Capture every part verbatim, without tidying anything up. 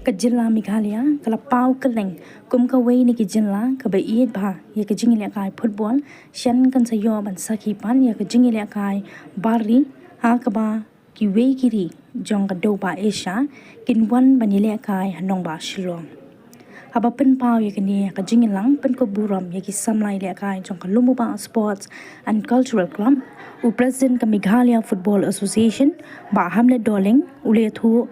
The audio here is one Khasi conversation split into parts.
Ka jylla Meghalaya ka la paw kylleng kum kawei na ki jylla kaba ïeit bha ïa ka jingïalehkai football, shen kan sa ïoh ban sakhi pat ïa ka jingïalehkai bar ri, ha kaba kiwei ki ri jong ka dewbah Asia kin wan ban ïalehkai ha nongbah Shillong. Haba pynpaw ïa kane ka jingïalang pynkup burom ïa ki samla ïalehkai jong ka Lumubah Sports and Cultural Club, u President ka Meghalaya Football Association, Bah Hamlet Dohling, u la ïathuh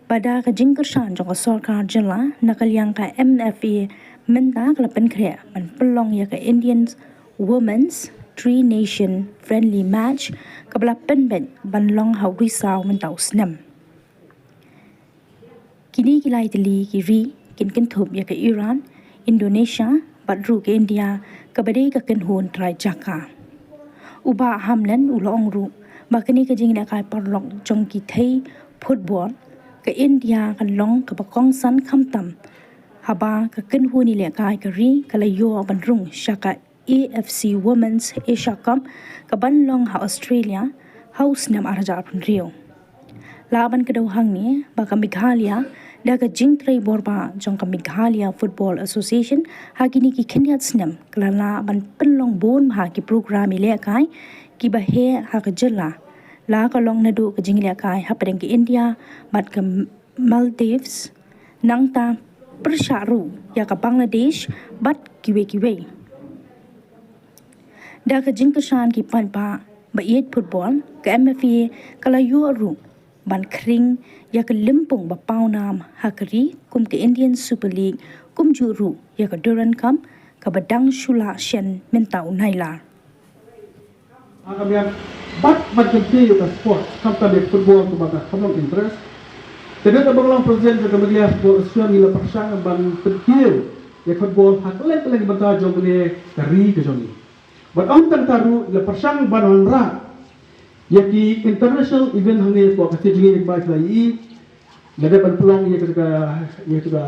ba da ka jingkyrshan jong ka sorkar jylla na ka liang ka M F A mynta ka la pynkhreh ban pynlong ïa ka Indian Women's Tri Nation Friendly Match kaba la pynbeit ban long ha u Risaw mynta u snem. Kine ki lai tylli ki ri kin kynthup ïa ka Iran, Indonesia bad ruh ka India kaba dei ka kynhun trai jaka. U Bah Hamlet u la ong ruh ba kane ka jingïalehkai paralok jong ki thei football ka India kan long kaba kongsan khamtam haba ka kynhun ïalehkai ka ri ka la ïoh ban rung sha ka A F C Women's Asia Cup kaban long ha Australia ha u snem ar hajar arphew hynriew. Lah ban kdew hangne ba ka Meghalaya da ka jingtrei bor bah jong ka Meghalaya Football Association ha kine ki khyndiat snem ka la lah ban pynlong bun bha ki program ïalehkai kiba heh ha ka jylla, la ka long naduh ka jingïalehkai hapdeng ka India bad ka Maldives, nangta pyrshah ruh ïa ka Bangladesh bad kiwei kiwei. Da ka jingkyrshan ki paidbah ba ïeit football, ka M F A ka la ïoh ruh ban khring ïa ka lympung ba pawnam ha ka ri kum ka Indian Super League, kumjuh ruh ïa ka Durand Cup kaba dang shu lah shen mynta u Nailar. Ha ka mian bad ban kyntiew ïa ka sport, khamtam ïa ka football kumba ka common interest. Te dei ba nga long president jong ka Meghalaya Football Association, ngi la pyrshang ban kyntiew ïa ka football ha kylleng kylleng ki bynta jong kane ka ri ka jong ngi. Bad ym tang kata ruh, ngi la pyrshang ban wanrah ïa ki international event hangne hapoh ka state jong ngi ba ki la ïohi. La dep ban pynlong ïa ka, ïa ka,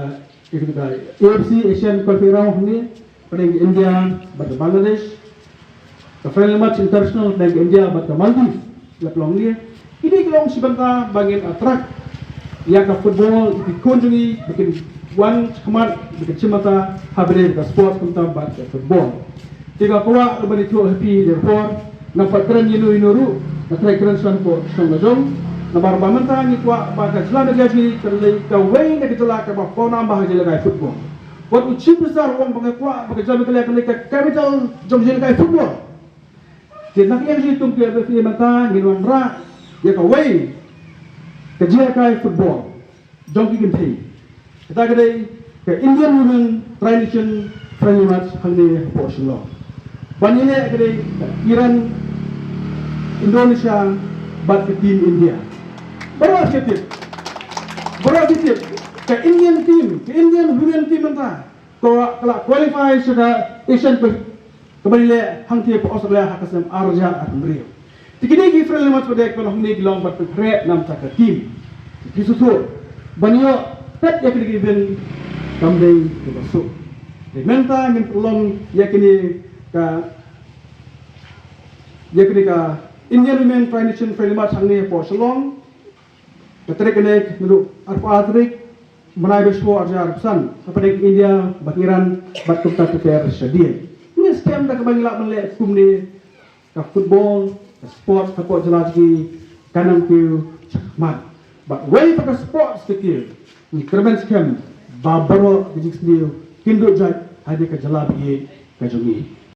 ïa ka A F C Asian Qualifier Round hangne, hapdeng ka India bad ka Bangladesh. Ka friendly match international hapdeng ka India bad ka Maldives la pynlong hangne. Kine ki long shi bynta ba ngin attract ïa ka football ïa ki khun jong ngi ba kin wan shakhmat, ba kin shim bynta ha ba dei ka sport khamtam bad ka football. Te nga kwah ban ïathuh ha phi da ka por, ngam pat kren ïano ïano ruh, nga trai kren shuwa hapoh shnong la jong. Namar ba mynta ngi kwah ba ka jylla Meghalaya jong ngi kan leit kawei na ka jylla kaba pawnam bha ha ka jingïalehkai football. Wat u Chief Minister u ong ba nga kwah ba ka jylla Meghalaya kan leit ka capital jong ka jingïalehkai football. Te na ka liang jong ngi kum ka M F A mynta ngin wanrah ïa kawei ka jingïalehkai football jong ki kynthei. Kata ka dei ka Indian Women Tri Nation Friendly Match hangne hapoh Shillong. Ban ïaleh ka dei ka Iran, Indonesia bad ka team India. Baroh phi tip, baroh phi tip, ka Indian team, ka Indian women team mynta ka la qualify sha ka Asian Cup kaba ïaleh hangtei hapoh Australia ha ka snem ar hajar arphew hynriew. Te kine ki friendly match ba dei kaba long hangne ki long ban pynkhreh namar ka team. Ki sngewthuh ban ïoh peit ïa kine ki event kam dei kaba suk. Te mynta ngin pynlong ïa kine ka, ïa kine ka Indian Women Tri Nation Friendly Match hangne hapoh Shillong. Ka tarik kane naduh arphew ar tarik bnai ba shwa ar hajar arphew san hapdeng India bad Iran bad kumta ter ter shadien. Ngi skhem da kaba ngi lah ban leh kumne, ka football, ka sport hapoh jylla jong ngi kan nang kiew shakhmat. Bad wei pat ka sport ka kiew, ngi kyrmen skhem ba baroh ka jingsniew kin duh jait ha kane ka jylla ba ïeit ka jong ngi.